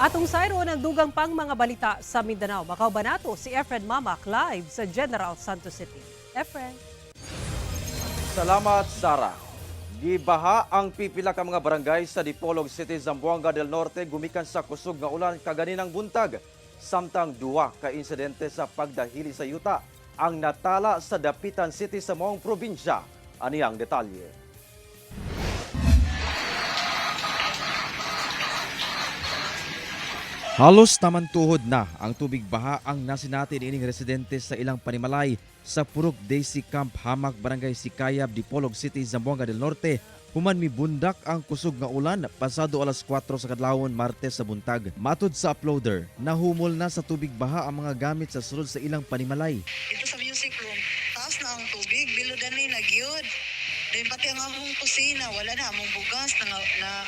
Atong sayro ng dugang pang mga balita sa Mindanao. Makauban nato si Efren Mamac live sa General Santos City. Efren. Salamat, Sara. Gibaha ang pipila ka mga barangay sa Dipolog City, Zamboanga del Norte gumikan sa kusog nga ulan kaganinang buntag. Samtang duwa ka insidente sa pagdahili sa yuta ang natala sa Dapitan City sa maong probinsya. Ani ang detalye. Halos tamantuhod na ang tubig baha ang nasinati niining residente sa ilang panimalay sa Purok Daisy Camp Hamak, Barangay Sikayab, Dipolog City, Zamboanga del Norte. Human mibundak ang kusog nga ulan pasado alas 4 sa kadlawon Martes sa buntag. Matod sa uploader, nahumol na sa tubig baha ang mga gamit sa sulod sa ilang panimalay. Dito sa music room, taas na ang tubig, bilo na nagyod. Then pati ang among kusina, wala na among bugas, na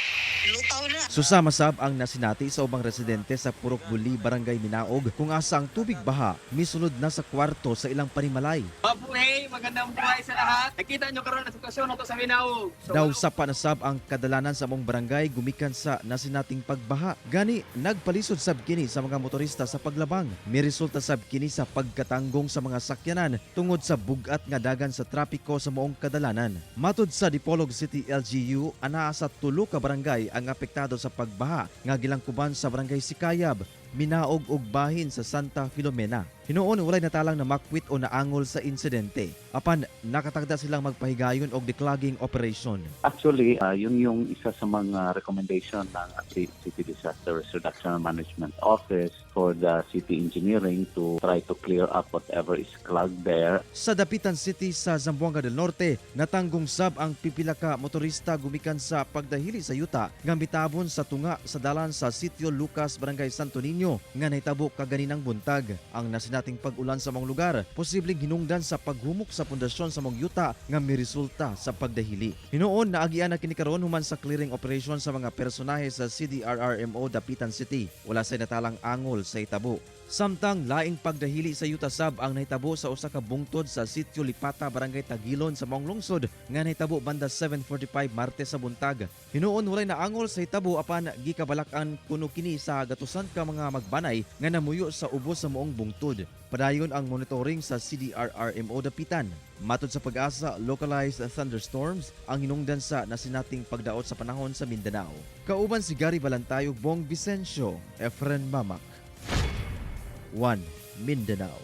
lutaw na. Susama sab ang nasinati sa ubang residente sa Purok Buli, Barangay Minaog, kung asa ang tubig baha misulod na sa kwarto sa ilang panimalay. Mabuhay, magandang buhay sa lahat. Nakita nyo karon ang sitwasyon nato sa Minaog. So, Daw sa panasab ang kadalanan sa mong barangay gumikan sa nasinating pagbaha. Gani nagpalisod sab kini sa mga motorista sa paglabang. Miresulta sab kini sa pagkatanggong sa mga sakyanan tungod sa bugat nga dagan sa trapiko sa moong kadalanan. Matod sa Dipolog City LGU, anaa sa tulo ka barangay ang apektado sa pagbaha nga gilangkuban sa Barangay Sikayab, Minaog og bahin sa Santa Filomena. Hinuon walay natalang namakwit o naangol sa insidente. Apan nakatagda silang magpahigayon og declogging operation. Actually, yun yung isa sa mga recommendation ng City Disaster Risk Reduction and Management Office for the city engineering to try to clear up whatever is clogged there. Sa Dapitan City sa Zamboanga del Norte, natanggong sab ang pipila ka motorista gumikan sa pagdahili sa yuta nga mitabon sa tunga sa dalan sa Sitio Lucas, Barangay Santo Niño nga nahitabo kaganinang buntag. Ang nasinating pag-ulan sa mong lugar, posibleng hinungdan sa paghumok sa pundasyon sa mong yuta nga miresulta sa pagdahili. Hinuon naagian na kini karon human sa clearing operation sa mga personahe sa CDRRMO Dapitan City. Wala say natalang angol sa itabo. Samtang laing pagdahili sa yuta sab ang nahitabo sa usa ka bungtod sa Sitio Lipata, Barangay Tagilon sa maong lungsod nga nahitabo banda 7:45 Martes sa buntag. Hinuon walay naangol sa hitabo apan gikabalak-an kuno kini sa gatusan ka mga magbanay nga namuyo sa ubos sa moong bungtod. Padayon ang monitoring sa CDRRMO Dapitan. Matod sa PAGASA, localized thunderstorms ang hinungdan sa nasinating pagdaot sa panahon sa Mindanao. Kauban si Gary Balantay ug Bong Vicencio, Efren Mamac. 1 Mindanao.